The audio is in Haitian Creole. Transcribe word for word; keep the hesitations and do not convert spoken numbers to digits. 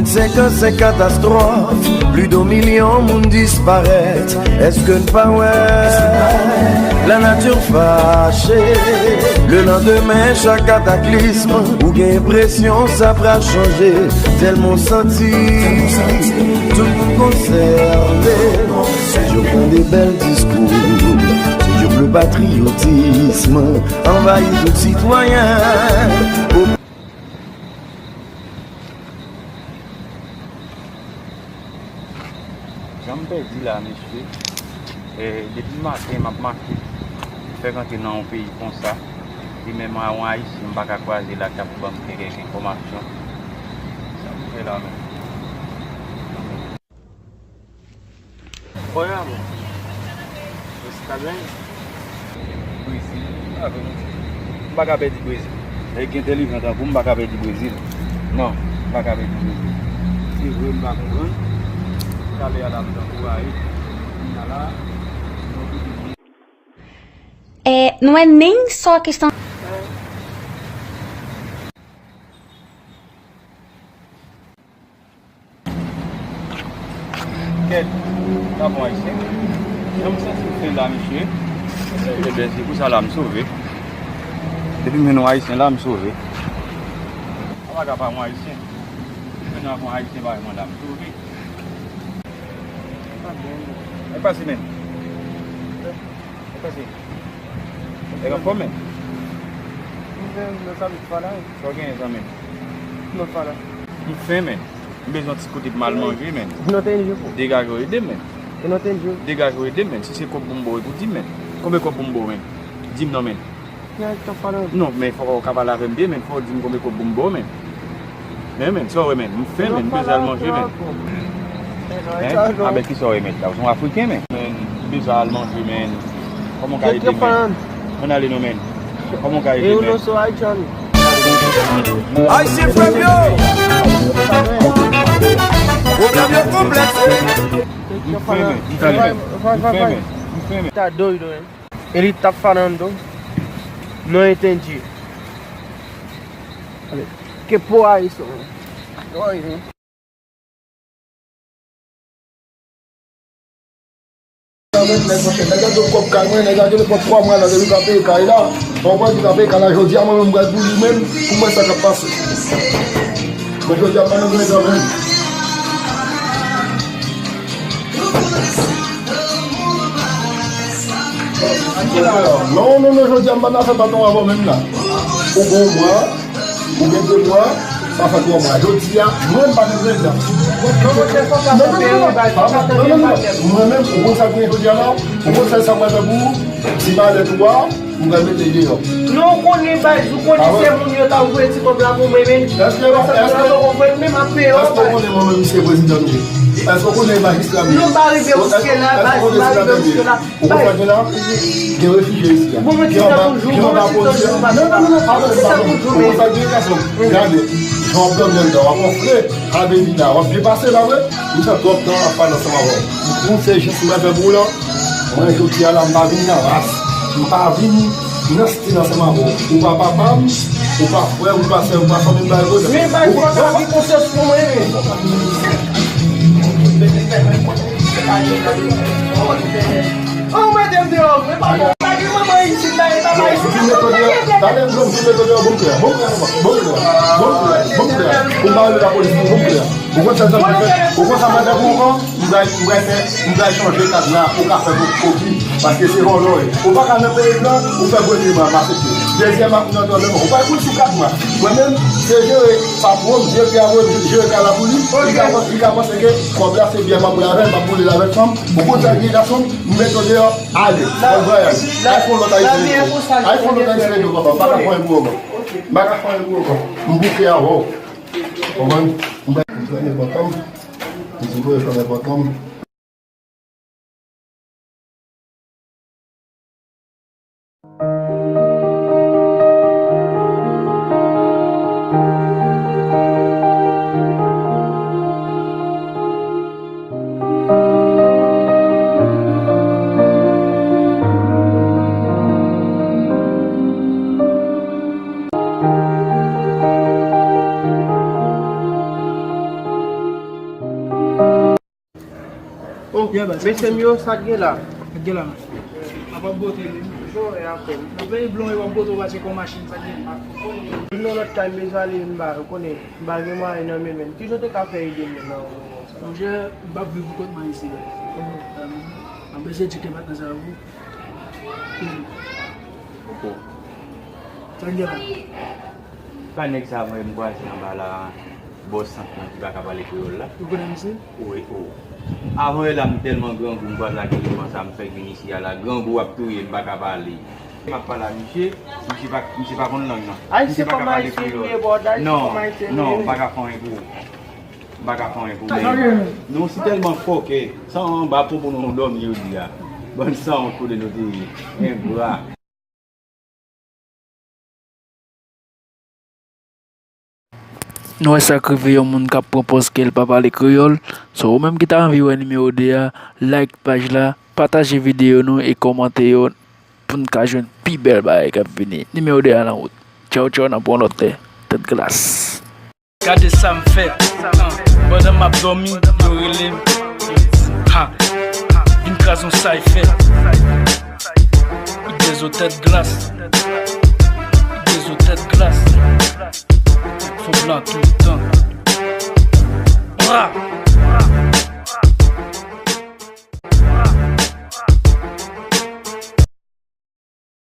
Senkant senk katastwòf, plis de milyon moun disparèt. Èske n pa wè lanati fache? Le lendemain, chak kataklism, ou gen enpresyon sa pral chanje. Tèlman w santi tout moun konsène. Se jou pran de bèl diskou, se jou pou le patriyotism anvayi tout sitwayen. Jan m pèdi la, mesye. E, depi maten, m ap mache. Fèk antre nan yon peyi konsa. E menm a yon Ayisyen, m pa ka kwaze la k ap ban m kèk enfòmasyon. Sa m fè la menm? Oye, amor. Está bem? Brezil, m pa konn. M pa ka pèdi Brezil. Nèg entèlijan tankou m, m pa ka pèdi Brezil. Non, m pa ka pèdi Brezil. Se vre, m pa konprann. Talè a la, m t ankouraje. Kounya la, nou vini. É, não é nem só a questão. Kèt, n ap yon ayisyen. Jan m santi m fè la, mesye. Ebyen, se pou sa la m sove. Depi m jwenn yon ayisyen la, m sove. An pa ka pa yon ayisyen. Depi m jwenn yon ayisyen parèy mwen la, m sove. E pase menm. E pase. E anfòm menm. M fè nan sa lòt fwa la. Sa w genyen, zanmi m? Lòt fwa la. M fen, menn. M bezwen ti kote pou m al manje, menn. Degaje w ede m, menn. Degaje w ede m, menn. Si se kòb pou m ba w, e pou di m, menn. Konbyen kòb pou m ba w, menn? Di m non, menn. Non, men fò w ka pale avè m byen, menn. Fò w di m konbyen kòb pou m ba w, menn. Men, menn, sa w wè, menn. M fen, menn. M bezwen al manje, menn. Hein? A ben, kisa w wè, menn? Ou se yon Afriken, menn. Menn, m bezwen al manje, menn. Kòman w ka ede m, menn? Ann ale non, menn. Kòman w ka ede m, menn? Ayisyen frè m yo! Pwoblèm yo konplèks. M fen, menn. M fen, menn. M fen, menn. M fen, menn. Tá doido, hein? Ele tá falando, não entendi. Que porra é isso, mano? Nèg la gen kòb kay mwen, nèg la gen nenpòt twa mwa la, depi l pa peye kay la. Bon, mwen di l pa peye kay la, jodi a, mwen menm, mwen pral pou li menm, pou m wè sa k ap pase. Mwen jodi a, pa nan grenn zòrèy. Non, non, non, jodi a, m pa nan afè baton avè w menm la. Ou gen yon mwa, ou gen de mwa, sa fè twa mwa. Jodi a, mwen, m pa nan grenn zòrèy. Non, non, non, non, non, non, non, non. Mwen menm, ou konn sa k gen jodi a la? Ou konn sa, sa mwen fè pou ou? Ti malèt ou a, m pral mete deyò. Non, ou konnen baz, ou konnen se moun yo ta voye ti kòb la pou mwen, men. Èske, èske, èske ou konnen mwen menm se prezidan nou ye? Èske ou konnen majistra nou ye? Non, m pa rive jiske la, baz, m pa rive jiske la. Ou konn sa gen la? Gen refijye isi a. Gen anba, gen anba polisye. Non, non, non, non, pa vle, pa vle. Ou konn sa gen gason? Gade, jan w ap dangle anndan, w ap anfle, Adelina, w ap byen pase, pa vre? M fè twòp tan ap pale ansanm avè w. Ou se jis mwen fè pou w lan. Mwen, jodi a la, m pa vin nan ras. M pa vin nan stil ansanm avè w. Ou pa papa m, ou pa frè m, ou pa sè m, ou pa fanmi m, pa repoze. Men, bay, ou pa ka gen konsyans pou mwen, men. Oh, mete m deyò, men pa bon. Pa gen manman isit la, e pa bay. Vin mete w deyò. Talè m jwenn, vin mete w deyò, bon klè. Bon klè, bon klè. Bon klè, bon klè. Ou pa rele lapolis, bon klè. Ou konn sa m fè? Ou konn sa m fè pou ou, non? M pral, m pral fè, m pral chanje kad la pou w ka fè kopi. Paske se vòlò w ye. Ou pa ka nan peyi m nan, ou fè grenn li, m ap aksepte. Dezyèm ap nan tò menm, ou pa koul sou kad mwen. Mwen menm, se jere patwon m, jere patwon m, jere kay la pou li. Li ka panse, li ka panse ke kòb la se byen m ap boule avè l, m ap boule l avèk fanm. Ou konn sa k gen gason m, m mete w deyò, ale, bòn vwayaj. Al fè yon lòt ayisyen. Al fè yon lòt ayisyen, papa. M pa ka fè anyen pou ou ankò. M pa ka fè anyen pou ou ankò. M bouke avè w. Konprann? M pral fèmen pòt lan. M di w fèmen pòt lan. Mesye m yo, sa k gen la? Sa k gen la, men? Ap ap bote li. Nan peyi blan yo ap bote w pase kon machin, sa k gen la? Vin nan lòt kay, m bezwen ale, m ba, ou konnen, m pa gen mwayen nan men menm. Kijan w te ka fè ede m nan yon moman sa? Monchè, m p ap viv pou kont mwen isi. M ap eseye tcheke patnè sa yo pou. Sa k gen la? Pa nèg sa mwen m kwaze anba la, bòs sant lan ki pa ka pale kreyòl la. Ou konnen misye? Wi, o. Avan yè la, m tèlman grangou, m kwaze ak eleman sa, m fèk vin isi a la. Grangou ap touye m, m pa ka pale. M ap pale a misye, misye pa, misye pa konn lang nan. Misye pa ka pale kreyòl. Non, non, m pa ka fè anyen pou ou. M pa ka fè anyen pou ou. Men nou si tèlman fòkè, san anba ponpon nou dòmi jodi a. Bann sanwont kote nou te ye. Engra. Nou wè sa k rive yon moun k ap pran pòz ke l pa pale kreyòl. So, ou menm ki ta anvi wè nimewo de a, like paj la, pataje videyo nou e kòmante yo pou n ka jwenn pi bèl bagay k ap vini. Nimewo de a nan wout. Tchaw, tchaw, nan pran lòt tè. Tèt glas. Gade sa m fè. Pandan m ap dòmi, yo rele m. Ha. Vin kraze yon sa e fè. Dezo tèt glas. Dezo tèt glas. Fò blan toutan. Bra.